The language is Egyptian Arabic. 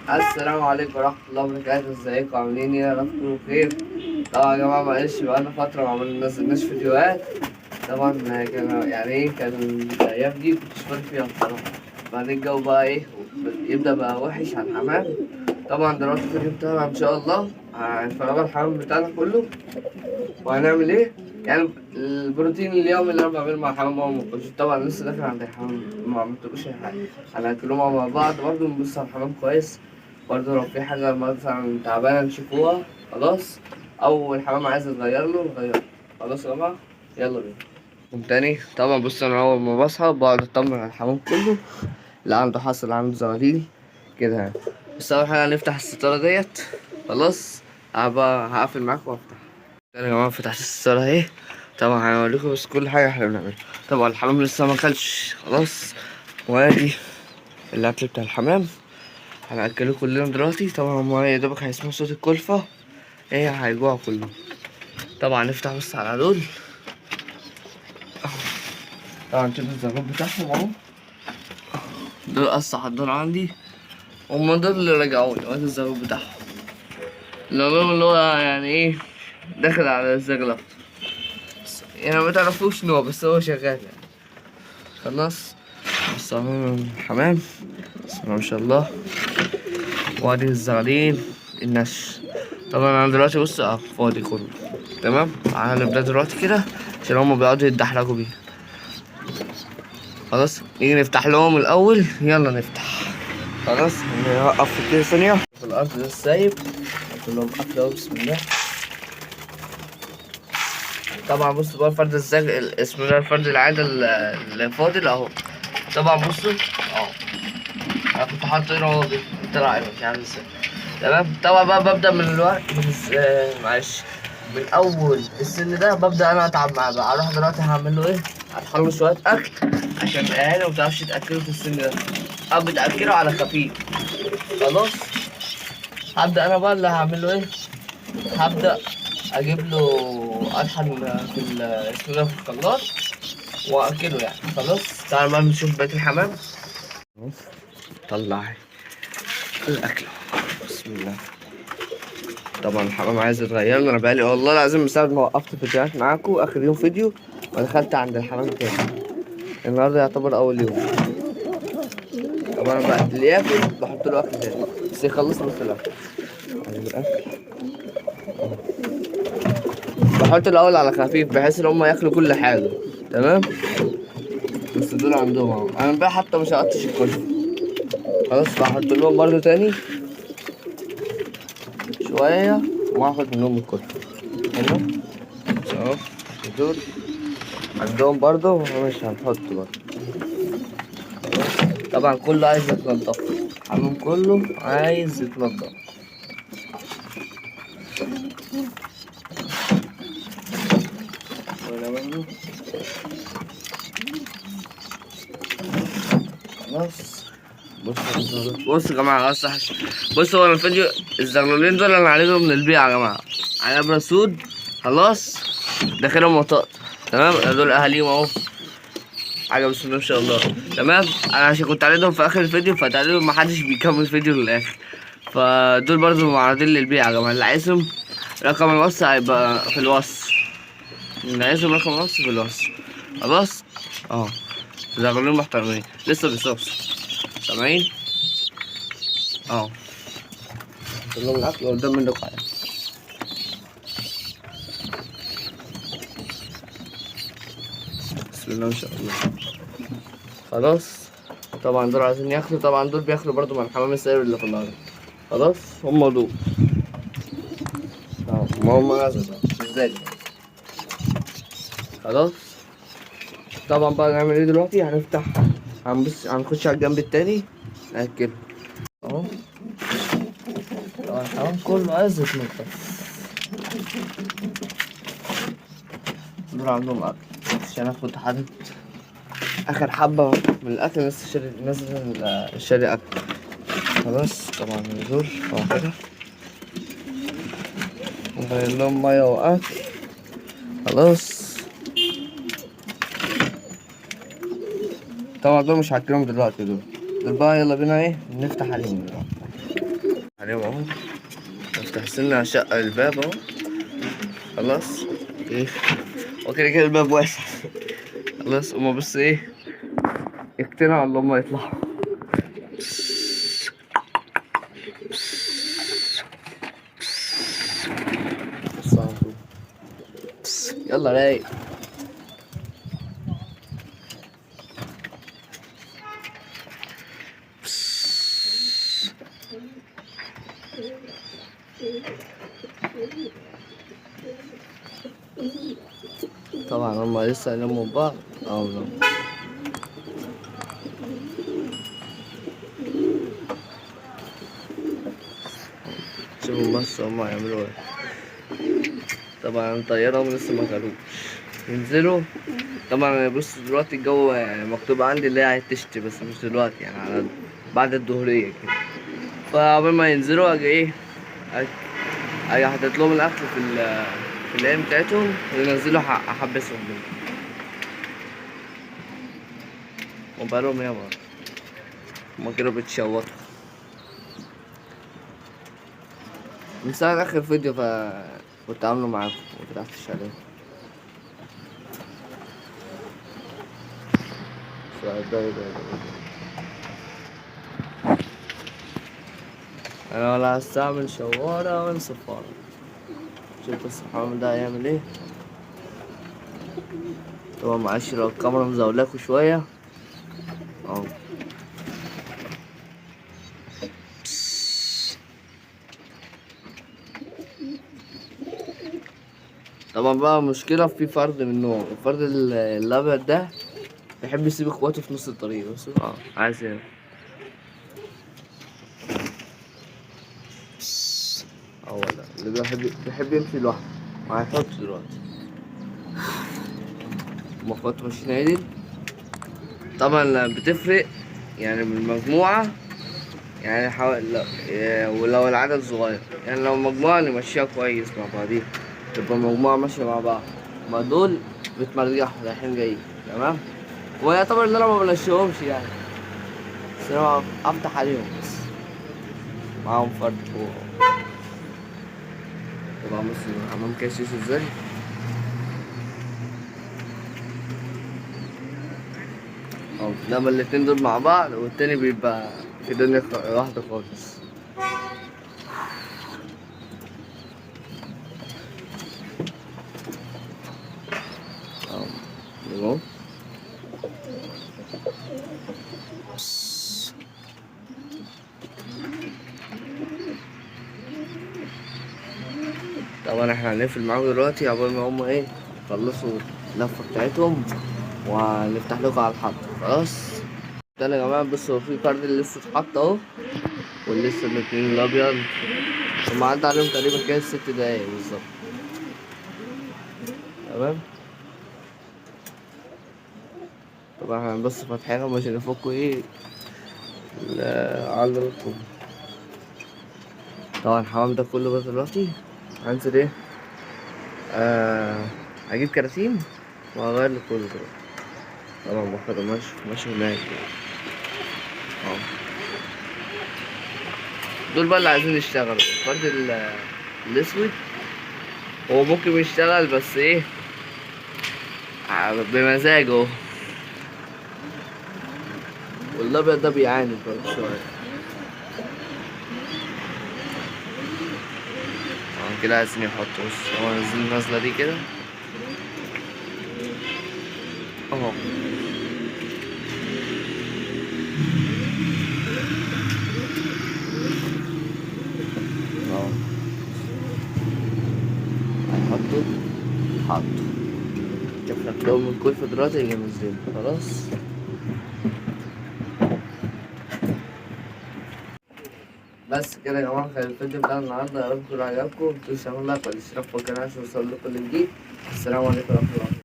السلام عليكم ورحمة الله وبركاته. ازيكم عاملين ايه؟ يا رب تكونوا بخير. طبعا يا جماعة معلش بقالنا فترة ما نزلناش فيديوهات. طبعا كان يعني ايه، كان الأيام دي كنتش فاضي فيها بصراحة. بعدين الجو بقى ايه، يبدأ بقى وحش على الحمام. طبعا دلوقتي الفيديو بتاعنا ان شاء الله هنفرغ الحمام بتاعنا كله، وهنعمل ايه يعني البروتين اليومي اللي انا بعمله مع الحمام هو ما كنتش طبعا لسه داخل عند الحمام، ما عملتلوش اي حاجة. هناكلهم مع بعض برضه، نبص على الحمام كويس برضه، لو في حاجة مثلا تعبانة نشوفوها خلاص، او الحمام عايز نغير له نغيره. خلاص يا جماعة يلا بينا قوم تاني. طبعا بص انا اول ما بصحى بقعد اطمن على الحمام كله، اللي عنده حصل اللي عنده زغاليل كده يعني. بس اول حاجة هنفتح الستارة ديت خلاص، هبقى هقفل معاكم وافتح. يا جماعة فتحت الستارة اهي، طبعا هوريكم بس كل حاجة احنا بنعملها. طبعا الحمام لسه ما اكلش خلاص، وادي الاكل بتاع الحمام هنأكله كلنا دلوقتي. طبعا هما يا دوبك هيسمعوا صوت الكلفة ايه هيجوعوا كلهم. طبعا نفتح بس على دول، طبعا شوف الزغلول بتاعهم اهو، دول اصح الدور عندي، هما دول اللي رجعوني. وادي الزغلول بتاعهم اللي هو يعني ايه داخل على الزغلول، يعني ما تعرفوش نوع بس هو شغال يعني. خلاص بص اهو الحمام بسم الله ما شاء الله، وادي الزغاليل النش. طبعا انا دلوقتي بص اهو فاضي كله تمام. هنبدا دلوقتي كده عشان هما بيقعدوا يتدحرجوا بيها. خلاص نيجي نفتح لهم الاول، يلا نفتح. خلاص نوقف كده ثانية في الارض ده السايب، نحط لهم اكل اهو بسم الله. طبعا بصوا بقى الفرد الزج اسمه ده الفرد العادي اللي فاضل اهو. طبعا بصوا اهو انا كنت حاطه هنا اهو طلع مش عامل ازاي تمام. طبعا بقى ببدا من الوقت من معلش من اول السن ده ببدا انا اتعب معاه بقى. اروح دلوقتي هعمل له ايه، هطحن له شوية اكل عشان الاهالي ما بتعرفش تاكله في السن ده، او بتاكله على خفيف. خلاص هبدا انا بقى اللي هعمل له ايه، هبدا اجيب له اطحن في اسمه ده في الخلاط واكله يعني. خلاص تعالوا بقى نشوف بقية الحمام. طلع الاكل بسم الله. طبعا الحمام عايز يتغير له، انا بقالي والله العظيم من ساعة ما وقفت فيديوهات معاكم اخر يوم فيديو ما دخلت عند الحمام تاني، النهارده يعتبر اول يوم. طبعا بقى اللي ياكل بحط له اكل تاني بس يخلص نص الاكل. الاكل بحط الاول على خفيف بحيث ان هم ياكلوا كل حاجة تمام. بس دول عندهم اهو، انا بقى حتى مش هقطش الكل خلاص، بحط لهم برضو تاني شوية وهاخد منهم الكل. حلو اهو دول عندهم برضو مش هنحط برضو. طبعا كله عايز يتنضف، الحمام كله عايز يتنضف. خلاص بصوا يا جماعة، خلاص بصوا هو الفيديو الزغلولين دول انا عارضهم للبيع يا جماعة، على ابره سود خلاص داخلهم وطاط تمام. دول اهاليهم اهو، حاجة بسم الله ما شاء الله تمام. انا عشان كنت عارضهم في اخر الفيديو فتقريبا ما حدش بيكمل الفيديو للاخر، فدول برضو معرضين للبيع يا جماعة. اللي عايزهم رقم الوصف هيبقى في الوصف، اللي عايزهم رقم الوصف في الوصف. خلاص اهو زغلولين محترمين لسه بيصوصوا سامعين اهو، كلهم الاكل قدام منكم يعني. بسم الله ما شاء الله. خلاص طبعا دول عايزين ياكلوا، طبعا دول بياكلوا برضو مع الحمام السائل اللي في الارض. خلاص هم دول اهو، ما هم نزلوا ازاي. خلاص طبعا بقى نعمل ايه دلوقتي، هنفتح هنبص هنخش على الجنب التاني ناكله اهو. طبعا الحمام كله عايز يتنضف، دول عندهم اكل عشان انا كنت حاطط اخر حبه من الاكل لسه شاري، نازل شاري اكل. خلاص طبعا دول اهو كده نغير لهم مية واكل. خلاص طبعا دول مش هاكلهم دلوقتي، دول دول بقى يلا بينا ايه نفتح عليهم دلوقتي. عليهم اهو، نفتح سنة شق الباب اهو. خلاص ايه، وكده كده الباب واسع. خلاص هما بس ايه اقتنعوا ان هما يطلعوا. بص على طول. يلا رايق. طبعا هما لسه هيلموا بعض. لا. شوفوا بس هما هيعملوا ايه. طبعا طيارهم لسه ما كلوش ينزلوا. طبعا بص دلوقتي الجو مكتوب عندي اللي هي هتشتي، بس مش دلوقتي يعني، على بعد الظهرية كده. فقبل ما ينزلوا اجي ايه، اجي حاطط لهم الاكل في العين بتاعتهم، وينزلوا احبسهم كده. وبقالهم ياما هما كده بيتشوطوا من ساعة آخر فيديو، كنت عامله معاكم ومفتحتش عليه. ده ده. أنا ولا هستعمل شوارة ولا صفارة. شوف بس الحمام ده هيعمل ايه. طبعا معلش لو الكاميرا مزولاكوا شوية اهو. طبعا بقى مشكلة في فرد من نوع الفرد الأبيض ده، بيحب يسيب اخواته في نص الطريق. بس عايز ايه؟ هو ده اللي بيحب يمشي لوحده، ما هيحط دلوقتي. هما اخواته ماشيين عدل. طبعا بتفرق يعني من المجموعة، يعني حوالي لا، ولو العدد صغير، يعني لو مجموعة نمشيها كويس مع بعضيها، تبقى مجموعة ماشية مع بعض. ما دول بتمرجحوا رايحين جايين، تمام. ويعتبر ان انا ما بمشيهمش يعني، بس انا افتح عليهم بس معاهم فرد فوق. طبعا بص الحمام كاشش ازاي. لما الاتنين دول مع بعض والتاني بيبقى في دنيا واحدة خالص. اهو. طبعا احنا هنقفل معاهم دلوقتي عقبال ما هم ايه يخلصوا اللفة بتاعتهم، وهنفتح لكم على الحط. خلاص ده يا جماعة. بصوا في فرد اللي لسه اتحط اهو، ولسه الاتنين الابيض، هم عدى عليهم تقريبا كده 6 دقايق بالظبط. تمام. طبعا احنا بس فاتحينهم عشان يفكوا ايه عضلاتهم. طبعا الحمام ده كله بقى دلوقتي هنزل ايه، هجيب كراتين وهغير له كله دلوقتي. طبعا باخد ماشي هناك اهو. دول بقى اللي عايزين يشتغلوا. الفرد الاسود هو ممكن يشتغل بس ايه بمزاجه، والابيض ده بيعاند برضه شويه. كده عايزين يحطوا. بص هو نزل النزله دي كده اهو. اهو هيحطوا، حطوا. شوف شكلهم من كل دلوقتي يجي نزلوا خلاص. بس كده يا جماعة، كان الفيديو بتاع النهاردة، يا رب يكون عجبكم. متنسوش تعملوا لايك والاشتراك في القناة عشان يوصل لكم الجديد. السلام عليكم ورحمة الله.